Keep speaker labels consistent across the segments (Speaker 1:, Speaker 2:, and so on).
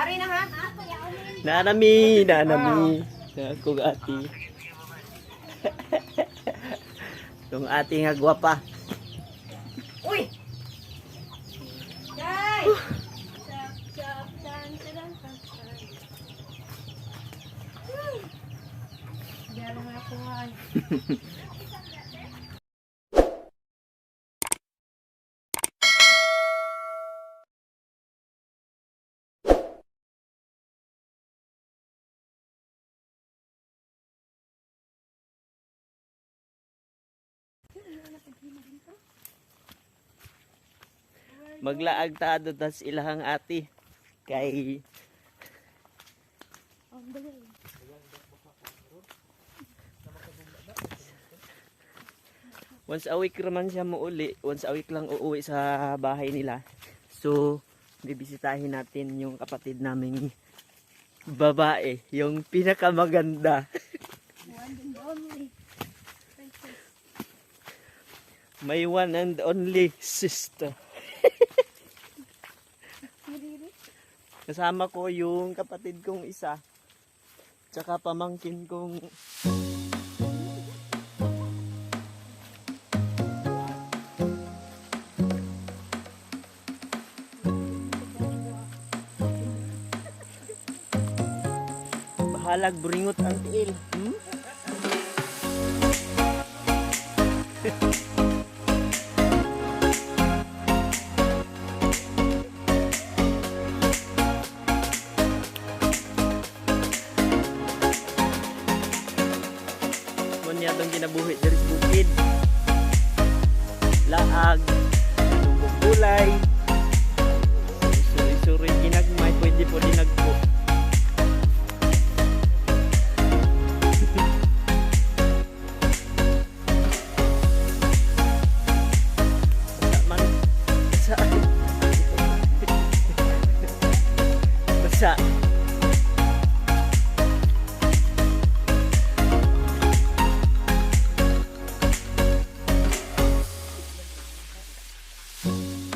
Speaker 1: Ari na ha?
Speaker 2: Nanami, nanami. Ako ati. Yung ati nga gwapa.
Speaker 1: Uy! Day!
Speaker 2: Maglaag ta do tas ilahang ati kay once a week raman siya muuli, once a week lang uuwi sa bahay nila. So, bibisitahin natin yung kapatid naming babae, yung pinakamaganda.
Speaker 3: One and only.
Speaker 2: My one and only sister. Kasama ko yung kapatid kong isa. Tsaka pamangkin kong bahalag buringot ang tiil. Munya tong kinabuhi diri sa bukid. Laag, tumbok gulay. Suri-suri ginagmay, pwede po dinagpo. Basa man. Basa. Basa.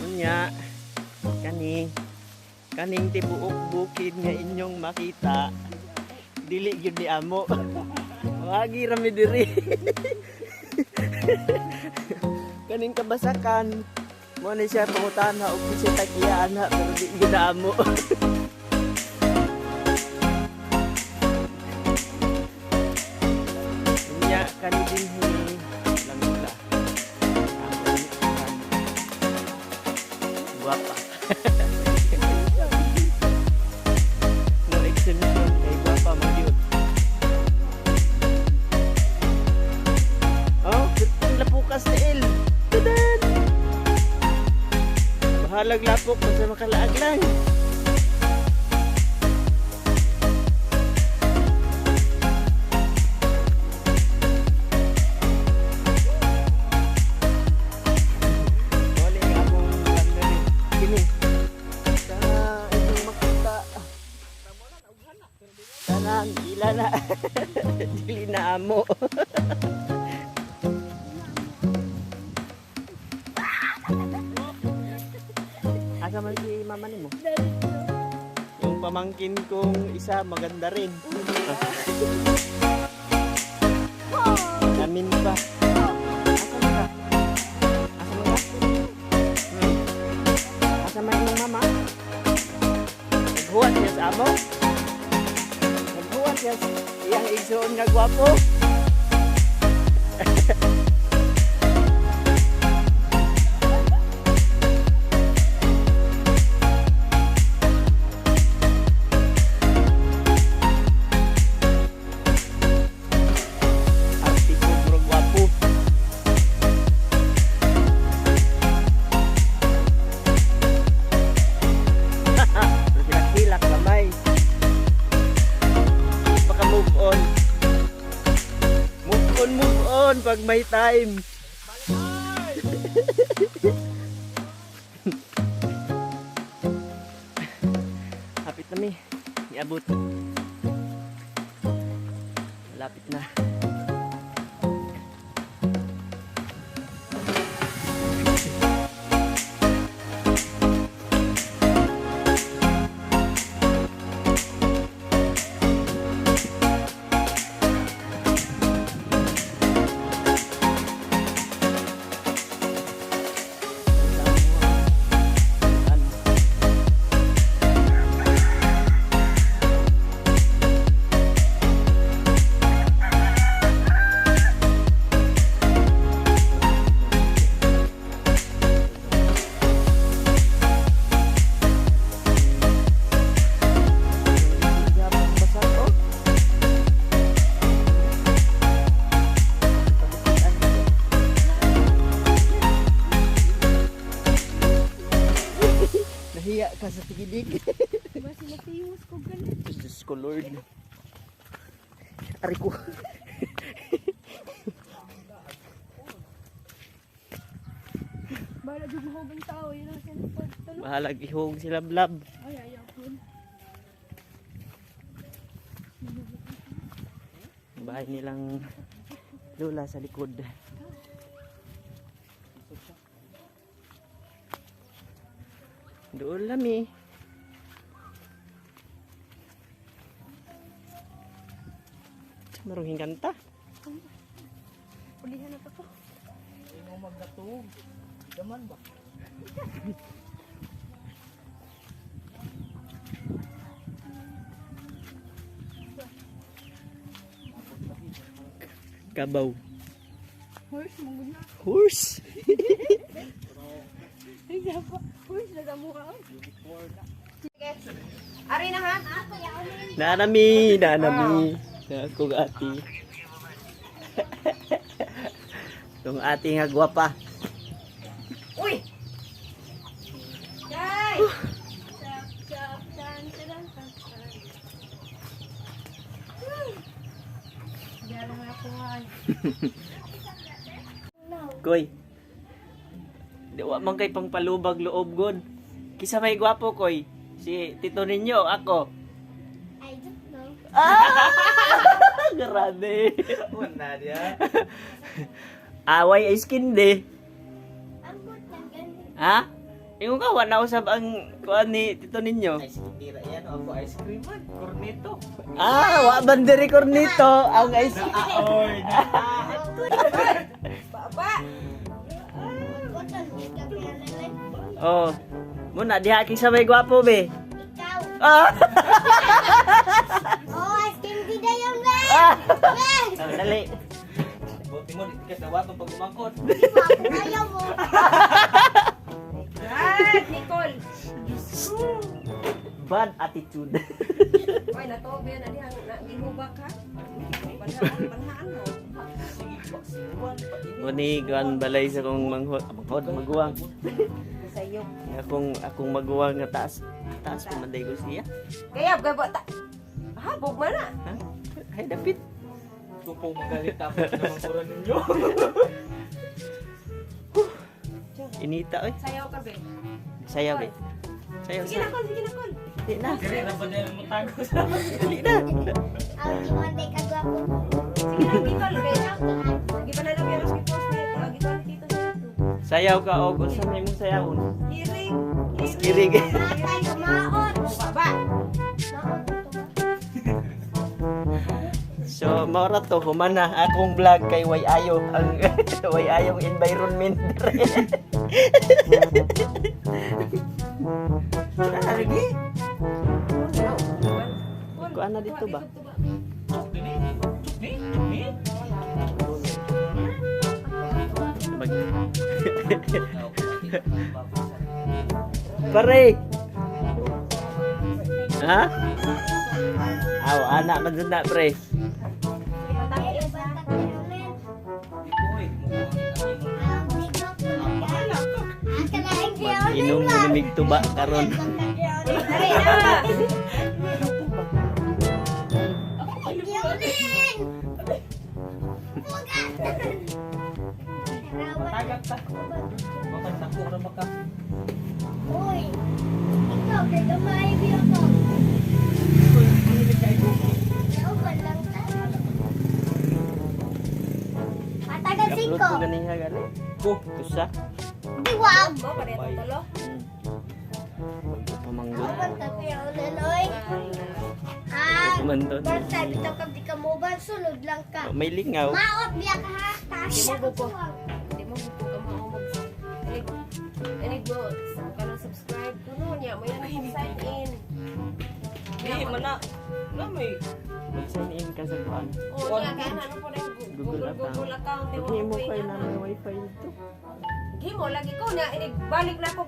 Speaker 2: Unya, kani, kaning tibuok bukid nga inyong makita, dili gyud ni amo. Wagi ra mi diri. Kaning kabasakan, mo ni siya pangutana og bisita kiya ana pero di gyud na amo. Unya kani dinhi langita. Guwapa. No exemption kay guwapa man yun. Oh, ang lapukas ni El. Tadan! Bahalag lapok basta makalaag lang. Wala nga akong ano ni. Kini. Sa inyong makita. Tanan, ila na. Dili na amo. Asa man si mama nimo? Yung pamangkin kong isa maganda rin. Amin pa. Asa man ka? Asa man ka? Asa man imong mama? Naghuwat siya sa amo? Naghuwat siya sa iyang igsoon nga gwapo? Arte ko bro gwapo. Pero hilak-hilak gamay. Baka move on. Move on, move on pag may time. Hapit na mi. Iabot. Malapit na.
Speaker 3: Diba sila famous ko galit?
Speaker 2: Diyos ko, Lord. Ari ko.
Speaker 3: Bahala jud mahog ang tao, yun ang sila.
Speaker 2: Bahalag ihog sila blab.
Speaker 3: Ay, ayaw po.
Speaker 2: Bahay nilang lola sa likod. Doon lami. Marong hingkanta.
Speaker 3: Ulihan na to ko.
Speaker 4: Imo magdatog. Daman ba?
Speaker 2: Kabaw.
Speaker 3: Horse, mong na.
Speaker 2: Horse!
Speaker 3: Ay, gapa. Horse, nagamukha ko.
Speaker 1: Ari na ha?
Speaker 2: Naanami! Naanami! Akong ati. Itong ati nga gwapa.
Speaker 1: Uy! Day!
Speaker 3: Chop, chop, tan, tan, tan, tan. Gyara nga ako ay.
Speaker 2: Koy. Di wa man kay pangpalubag loob gon. Kisa may gwapo koy. Si Tito ninyo ako.
Speaker 3: I don't know.
Speaker 2: Ah! Grabe.
Speaker 4: Wala dia.
Speaker 2: Away ay skin de.
Speaker 3: Ang good lang ganun.
Speaker 2: Ha? Ingon ka wa na usab ang kuan ni Tito ninyo.
Speaker 4: Ice cream tira yan. Ako ice cream man. Cornetto.
Speaker 2: Ah, wa banderi cornito ang ice.
Speaker 4: Oy.
Speaker 1: Baba!
Speaker 2: Oh. Muna diha kisa may gwapo be.
Speaker 3: Ikaw.
Speaker 2: Ah!
Speaker 3: Oh, ice cream di dayon, be!
Speaker 2: Ah!
Speaker 3: Be!
Speaker 2: Dali.
Speaker 4: Buti mo, di ka dawaton pag umangkot.
Speaker 3: Ayaw mo.
Speaker 1: God, Nicole!
Speaker 2: Bad attitude.
Speaker 1: Uy, natuog yan. Ani, ang nagihubak ha? Banhaan, banhaan mo.
Speaker 4: Sige, paksiwan.
Speaker 2: Muni kuan balay sa kong manghod, manghod maguwang.
Speaker 1: Sa'yo.
Speaker 2: Akong akong maguwang nga taas. Taas pa man day ko siya.
Speaker 1: Kaya, gabo ta. Habog man na.
Speaker 2: Ha? Ay dapit.
Speaker 4: Kung magalit ako naman pura ninyo.
Speaker 2: Inita oy.
Speaker 1: Sayaw ka, be.
Speaker 2: Sayaw be. Sayaw
Speaker 1: Sige na,
Speaker 2: sayaw.
Speaker 1: Col. Sige na, Col.
Speaker 2: Dali na.
Speaker 4: Dili na pa dahil mo tago sa.
Speaker 2: Dali na.
Speaker 3: Ang di ka gwapo.
Speaker 1: Sige na, Nicole. Kaya, lagi pa na lang yung post niya. Lagi ko dito sa YouTube.
Speaker 2: Sayaw ka og unsa may imong sayawon?
Speaker 1: Kiring.
Speaker 2: Kirig.
Speaker 3: Matay, kumaot.
Speaker 1: Oh, baba.
Speaker 3: Maot ito ba?
Speaker 2: So maura to human na akong vlog kay way ayo ang way ayong environment dire. Lagi. Kuan na dito ba?
Speaker 4: Chok dini. Chok ni. Chok ni.
Speaker 2: Mag Pare. Ha? Aw, anak man jud na pre.
Speaker 3: Ayaw ba tatlo?
Speaker 4: Uy, mukhang
Speaker 3: Ang di gwapo. Ang kalaing diyon.
Speaker 2: Inom mo lamig tuba karon.
Speaker 1: Dali na.
Speaker 3: Diyonin!
Speaker 4: Tagak ta. Bakit tako ra maka?
Speaker 3: Uy! Ikaw, kay gamay biyo ko. Nauban lang ta. Matagal
Speaker 2: Upload
Speaker 3: singko.
Speaker 2: ko ganiha gali.
Speaker 4: Ko.
Speaker 2: Tusa.
Speaker 3: Diwag!
Speaker 1: Mo, pareho talo.
Speaker 2: Pamanggod.
Speaker 3: Nauban ka kaya uliloy. Ah,
Speaker 2: Kumandon.
Speaker 3: basta bitaw ka di ka mo ba sulod lang ka.
Speaker 2: Oh, may lingaw.
Speaker 3: Maot biya ka ha. Taas
Speaker 1: Di mo
Speaker 3: na
Speaker 1: buko.
Speaker 3: ko.
Speaker 1: Di mo buko ka mo mag Inig inig mo ka na subscribe kuno niya mo yan ang sign in.
Speaker 4: Di man na. Na may
Speaker 2: Mag-sign in ka sa kuan.
Speaker 1: Oh, niya kaya na ano po na yung
Speaker 2: Google
Speaker 1: Google
Speaker 2: account.
Speaker 1: Google account di mo
Speaker 2: Hindi mo
Speaker 1: ko
Speaker 2: kay na may wifi dito.
Speaker 1: Gimo lagi ko na inig balik na ko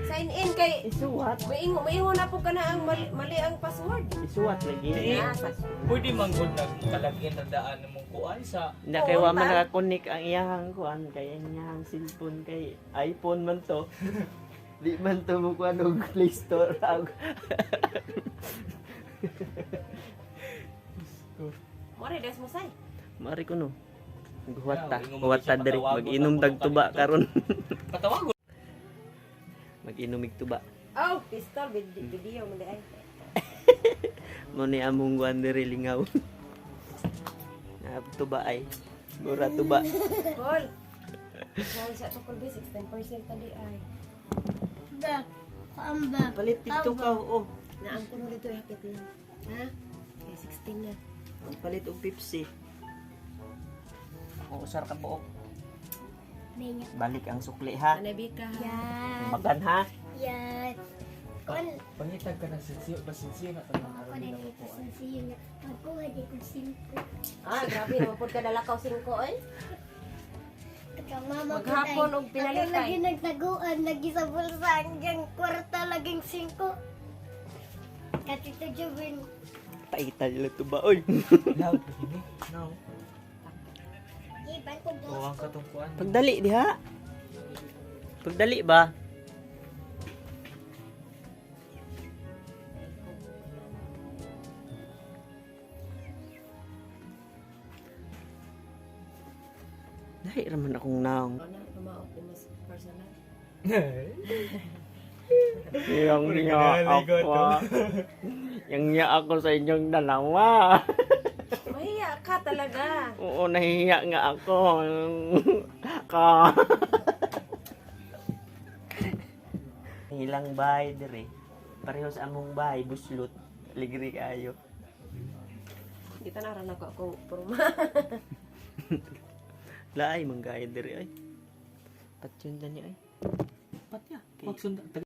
Speaker 1: sign in kay
Speaker 2: Isuwat.
Speaker 1: maingo maingo na po ka na ang mali, mali ang password.
Speaker 2: Isuwat lagi.
Speaker 4: Di.
Speaker 1: Ah, sa-
Speaker 4: Pwede man gud nagkalagin na daan mong kuan sa
Speaker 2: Na kay wa man nakakonek ang iyahang kuan kay ang iyahang cellphone kay iPhone man to. Di man to mo kuan og Play Store.
Speaker 1: More des mo say.
Speaker 2: Mari ko no. Huwat ta,
Speaker 4: Yeah, ingon mo
Speaker 2: huwat ta
Speaker 4: siya,
Speaker 2: diri
Speaker 4: patawagon
Speaker 2: mag-inom
Speaker 4: ako
Speaker 2: tag
Speaker 4: nung
Speaker 2: tuba
Speaker 4: kanito.
Speaker 2: karon.
Speaker 4: Patawagon.
Speaker 2: Mag-inom ig tuba.
Speaker 1: Oh, pistol video mo di ay.
Speaker 2: Mo ni among kuan diri lingaw. Na tuba ay. Mura tuba.
Speaker 1: Kol. Kol sa to kol 16% ta di ay.
Speaker 3: Ba. Kaamba.
Speaker 2: Palit dito ka oh.
Speaker 1: Naang ko dito hapit lang. Ha? Kay 16 na.
Speaker 2: Palit og Pepsi. Ako usar ka buok.
Speaker 3: Benya.
Speaker 2: Balik ang sukli ha.
Speaker 1: Anabi ka.
Speaker 3: Yan.
Speaker 2: Makan ha.
Speaker 3: Yan. Kon.
Speaker 4: Pangitag ka ng sinsiyo, basinsiyo na ka ng
Speaker 3: Ako
Speaker 4: aron
Speaker 3: na
Speaker 4: nila
Speaker 3: dito
Speaker 4: ko.
Speaker 3: sa siyo niya. Pagkuha di ko singko.
Speaker 1: Ah, grabe naman pud ka nalakaw 5 oy.
Speaker 3: Kaya mama ko
Speaker 1: Maghapon
Speaker 3: ay-
Speaker 1: og pinalitay.
Speaker 3: Ako lagi nagtaguan, lagi sa bulsa, hanggang kwarta laging singko. Katito Jubin.
Speaker 2: Paita nila tuba oy.
Speaker 4: Loud, ini. No.
Speaker 3: Iban ko dos
Speaker 4: Kuwang
Speaker 3: ko.
Speaker 4: ka tong kuan.
Speaker 2: Pagdali diha. Pagdali ba? Dahil raman akong naong.
Speaker 1: Ano, tumaot ni mas personal.
Speaker 2: Yang niya ako. Yang niya ako sa inyong dalawa.
Speaker 1: Mahiya ka talaga.
Speaker 2: Oo, nahihiya nga ako. Ka. Ilang bahay dire. Pareho sa among bahay, buslot. Ligri kayo.
Speaker 1: Kita na ran ako akong porma.
Speaker 2: Laay, manggaya dire ay. Patyon na niya ay.
Speaker 4: Patya. Wag sunda.